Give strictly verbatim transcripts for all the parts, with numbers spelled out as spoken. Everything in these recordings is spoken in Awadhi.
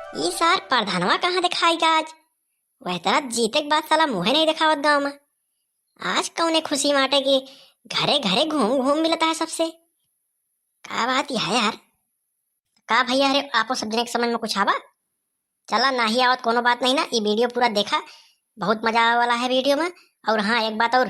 ई सार प्रधानवा कहाँ देखाई गा आज? वह तरह जीते के बाद साला मुँहे नहीं देखावत गाँव में। आज कौने खुशी माटे कि घरे घरे घूम घूम मिलता है सबसे। का बात है यार? का भैया, अरे आपो सब जने के समझ में कुछ आवा? चला, नाही आवत, कोनो बात नहीं ना, ई video पूरा देखा, बहुत मजा आवे वाला है video में। और हाँ, एक बात और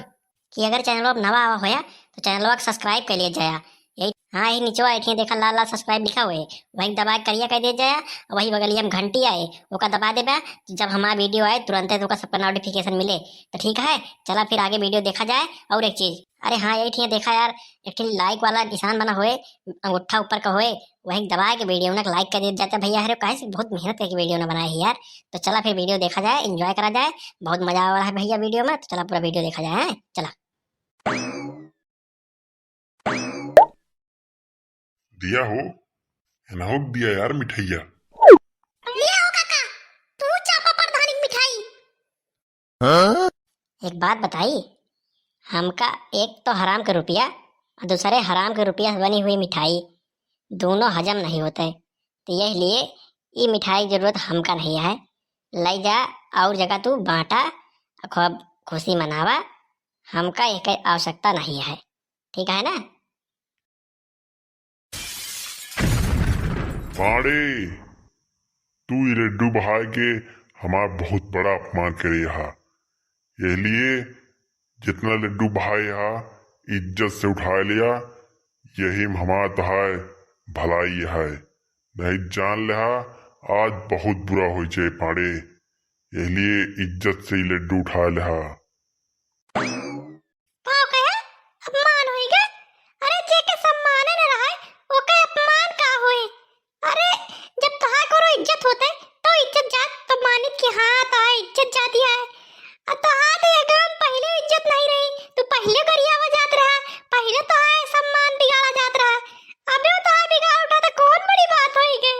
कि अगर channel पर नवा आवा होया तो channel को subscribe कर लिया जाया। यही, हाँ, यही नीचे एक ठे देखा लाल लाल subscribe लिखा हुआ है, वही दबा के करिया कर दिया जाया। और वही बगलिया में घंटी आए, ओका दबा देबा, तो जब हमारा video आए तुरंते तो ओका सबका notification मिले। तो ठीक है, चला फिर आगे video देखा जाए। और एक चीज, अरे हाँ, यही ठे देखा यार, एक ठे like वाला निशान बना होए, अंगूठा ऊपर का होए, वही दबा के video ना like कर दिया जाता भैया। अरे काहे से बहुत मेहनत करके video ना बनाए है यार। तो चला फिर video देखा जाए, enjoy करा जाए, बहुत मजा आ रहा है भैया video में। तो चला पूरा video देखा जाए, हैं? चला। दिया हो, एनहु क दिया यार मिठैया। ले हो काका, तू चापा प्रधानी क मिठाई। हाँ? एक बात बताई, हमका एक तो हराम के रुपया और दूसरे हराम के रुपया से बनी हुई मिठाई, दोनों हजम नहीं होते, तो यही लिए ई मिठाई की जरूरत हमका नहीं है। ले जा और जगह तू बांटा, खूब खुशी मनावा, हमका एक आवश्यकता नहीं है, ठीक है ना? पाड़े, तू ई लड्डू भाई के हमार बहुत बड़ा अपमान करे हा। यह लिए जितना लड्डू भाई हा, इज्जत से उठा लिया, यही में हमार तहार भलाई है। नहीं जान लेहा, आज बहुत बुरा हो जाए पाड़े, यह लिए इज्जत से ई लड्डू उठा लेहा। का कहे? अपमान होई गे? अरे, जेके सम्माने न रहे, ओके अपमान का होई? अरे, जब तोहार कोनो इज्जत होते, तो इज्जत जात, तो मानित कि हाँ, तोहार इज्जत जाती है। अब तोहार तो ये गाँव पहिले इज्जत नहीं रही, तू पहिले गरियावा जात रहा, पहिले तोहार सम्मान बिगाड़ा जात रहा। अबे तोहार बिगाड़ उठा, तो कौन बड़ी बात होई गे?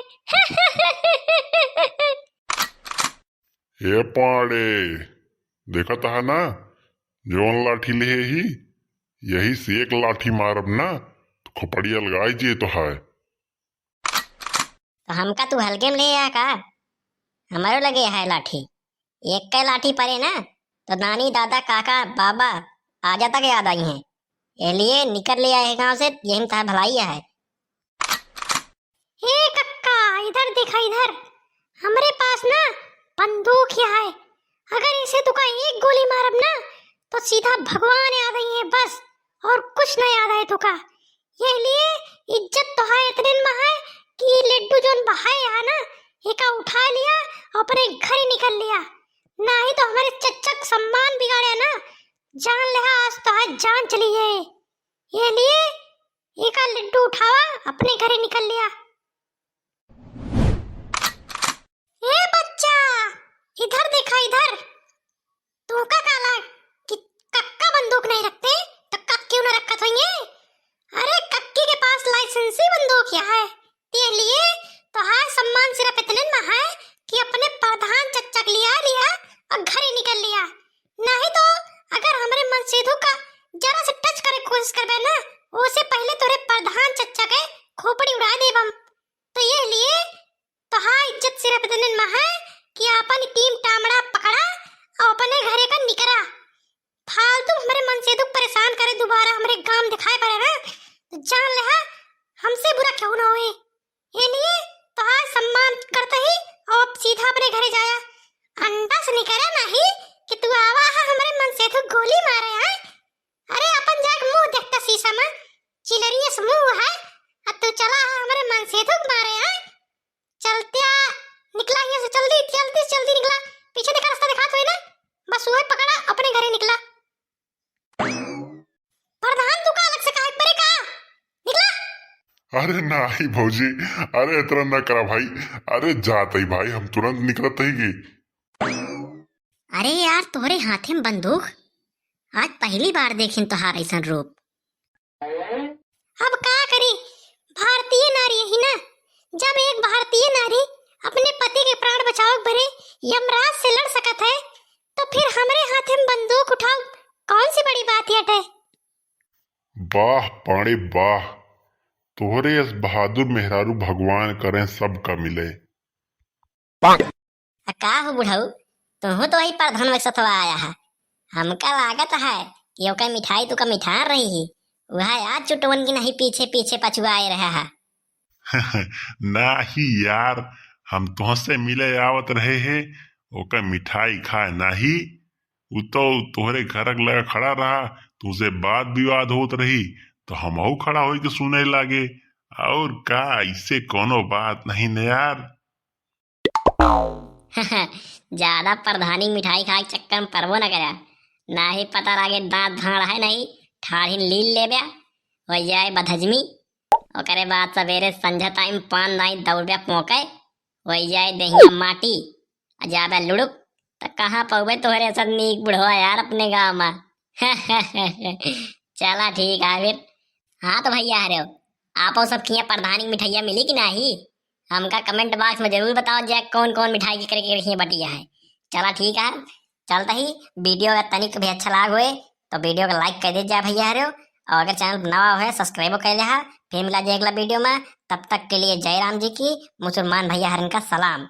ए पाड़े, देखत हा ना, जौन लाठी ले ही, यही से एक लाठी मारब ना, तो खोपड़िया लगाई जे तो है। तो हमका तू हल्के में ले आ का? हमारो लगे है लाठी। एक के लाठी परे ना, तो नानी, दादा, काका, बाबा, आजा तक याद आई हैं। ये लिए निकल ले आए गाँव से, यही में तहार भलाई है। ए कक्का, इधर देखा, इधर। हमरे पास ना बंदूक है। अगर इसे तुका एक गोली मारब ना, तो सीधा भगवान याद आई है बस, और कुछ ना याद आए तुका। ये लिए इज्जत तो है इतने में है कि लड्डू जोन बहाए है ना, एका उठा लिया, अपने घर ही निकल लिया, नाही तो हमरे चच्चा क सम्मान बिगाड़े ना, जान लेहा आज तो है जान चली जाए। ये लिए एका लड्डू उठावा, अपने घरे निकल लिया। ए बच्चा, इधर देखा, इधर। तोहका का लाग कि कक्का बंदूक नहीं रखते, तो कक्कियो ना रखत होइए। अरे, कक्की के पास लाइसेंसी बंदूक या है, ते लिए तोहार सम्मान सिर्फ इतने में है कि अपने प्रधान चच्चा के लिया लिया और घरे निकल लिया। नहीं तो अगर हमरे मनसेधु का जरा से टच करे कोशिश करबे ना, ओसे पहले तोरे प्रधान चच्चा के खोपड़ी उड़ा देब हम। तो ये लिए तोहार इज्जत सिर्फ इतने में है कि अपन तीन टामड़ा पकड़ा और अपने घरे का निकरा। फालतू हमरे मनसेधु परेशान करे, दोबारा हमरे गांव दिखाए पड़े ना, तो जान लेहा हमसे बुरा केहू ना होए। ये लिए तोहार सम्मान करते ही और अब सीधा अपने घरे जाया। अंडा से निकरे नहीं कि तू आवा है हमरे मनसेधु गोली मारे है। अरे अपन जाके मुंह देखता शीशा में, चिलरिया से मुंह है, अब तू चला है हमरे मनसेधु मारे है। चलत्या निकला यहाँ से, जल्दी, जल्दी, जल्दी निकला। पीछे देखा, रास्ता दिखात होई ना, बस वही पकड़ा, अपने घरे निकला। प्रधान, तू का अलग से काहे परे का? निकला। अरे नाही भौजी, अरे इतना ना करा भाई, अरे जात ही भाई, हम तुरंत निकलत ही की। अरे यार, तोहरे हाथे में बंदूक? आज पहली बार देखिन तोहार ऐसन रूप। अब का करी, भारतीय नारी ही ना। जब एक भारतीय नारी अपने पति के प्राण बचावे के बरे यमराज से लड़ सकत है, तो फिर हमरे हाथे में बंदूक उठाओ, कौन सी बड़ी बात यटे? वाह पाड़े वाह, तोहरे अस बहादुर मेहरारू भगवान करें सबका मिले। आ का हो बुढ़ऊ, तुहू तो वही प्रधान वैसा तो आया है। हमका लागत है कि ओकर मिठाई तुका मिठान रही ही, वह आज चुटवन की नहीं पीछे पीछे पछुआए रहा है। नाही यार, हम तुहसे मिले आवत रहे हे, ओकर मिठाई खाए नाही। उ तो तोहरे घर के लगा खड़ा रहा, तुहसे बात विवाद होत रही, तो हमहू खड़ा होई के सुने लागे। और का, इससे कोनो बात नहीं न यार। ज्यादा प्रधानी मिठाई खाए के चक्कर में पड़बो न करा, नाही पता लागे दांत धाड़ है नहीं, ठाढ़िन लील लेब्या, हो जाए बदहजमी। ओकरे बाद सवेरे संझा टाइम पान नाई दौड़ब्या पोंके, हो जाए देहिया माटी, आ जाबे लुढ़ुक, त कहाँ पउबे तोहरे सब नीक बुढ़वा यार अपने गाँव में। चला ठीक है फिर। हाँ तो भैया हरे हो, आपो सब किया प्रधानी मिठाइया मिली कि नाही? हमका comment box में जरूर बताओ जाए कौन कौन मिठाई के करे के रखिए बटिया है। चला ठीक है, चलता ही video अगर तनिक भी अच्छा लाग होए तो video का like कर दे जाए भैया हरे हो, और अगर channel पर नवा होए subscribe कर ले हा। फिर मिला जाए अगला video में, तब तक के लिए जय राम जी की, मुसलमान भैया हरन का सलाम।